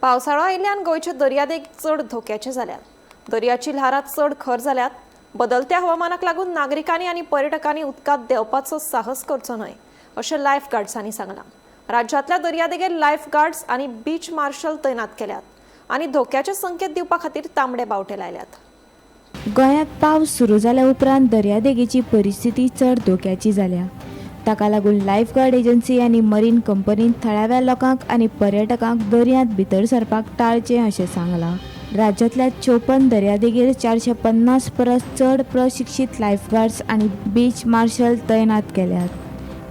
पावसाळो आयिल्ल्यान गोंयचे दर्यादेग चड धोक्याचे जाल्यात. दर्याची ल्हारां चड खर जाल्यात. बदलत्या हवामानाक लागून नागरिकांनी आनी पर्यटकांनी उदकांत देंवपाचो साहस करचो न्हय अशें लायफ गार्ड्सांनी सांगलां. राज्यांतल्या दर्यादेगेर लायफ गार्ड्स आनी बीच मार्शल तैनात केल्यात आनी धोक्याचे संकेत दिवपा खातीर तांबडे बावटे लायल्यात. गोंयांत पावस सुरू जाल्या उपरांत दर्यादेगेची परिस्थिती चड धोक्याची जाल्या. ताका लागून लायफगार्ड एजन्सी आनी मरीन कंपनीन थळाव्या लोकांक आनी पर्यटकांक दर्यांत भितर सरपाक टाळचें अशें सांगलां. राज्यांतल्या 54 दर्यादेगेर 450 परस चड प्रशिक्षीत लायफगार्ड्स आनी बीच मार्शल तैनात केल्यात.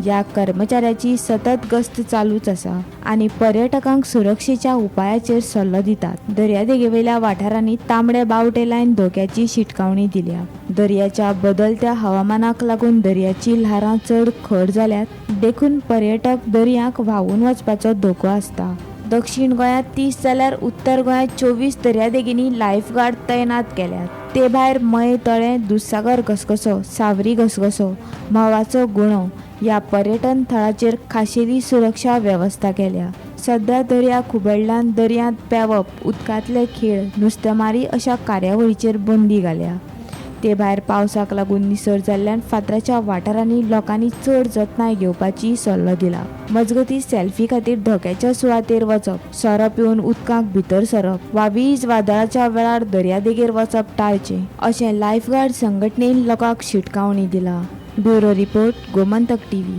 ह्या कर्मचाऱ्याची सतत गस्त चालूच आसा आनी पर्यटकांक सुरक्षेच्या उपायाचेर सल्लो दितात. दर्यादेगेवयल्या वाठारांनी तांबडे बावटे लायन धोक्याची शिटकावणी दिल्या. दर्याच्या बदलत्या हवामानाक लागून दर्याची ल्हारां चड खर जाल्यात, देखून पर्यटक दर्याक व्हांवून वचपाचो धोको आसता. दक्षिण गोंयांत 30 जाल्यार उत्तर गोंयांत 24 दर्यादेगेंनी लायफगार्ड तैनात केल्यात. ते भायर मये तळें, दुदसागर घसघसो, सावरी घसघसो, म्होंवाचो गुणो ह्या पर्यटन थळाचेर खाशेली सुरक्षा वेवस्था केल्या. सध्या दर्या खुबळ्ळ्यान दर्यांत पेंवप, उदकांतले खेळ, नुस्तेमारी अशा कार्यावळीचेर बंदी घाल्या. ते भायर पावसाक लागून निसर जाल्ल्यान फातराच्या वाठारांनी लोकांनी चड जतनाय घेवपाची सल्लो दिला. मजगतीं सेल्फी खातीर धोक्याच्या सुवातेर वचप, सोरो पिवन उदकांत भितर सरप वा वीज वादळाच्या वेळार दर्यादेगेर वचप टाळचें अशें लायफगार्ड संघटनेन लोकांक शिटकावणी दिला. Bureau report, Gomantak TV.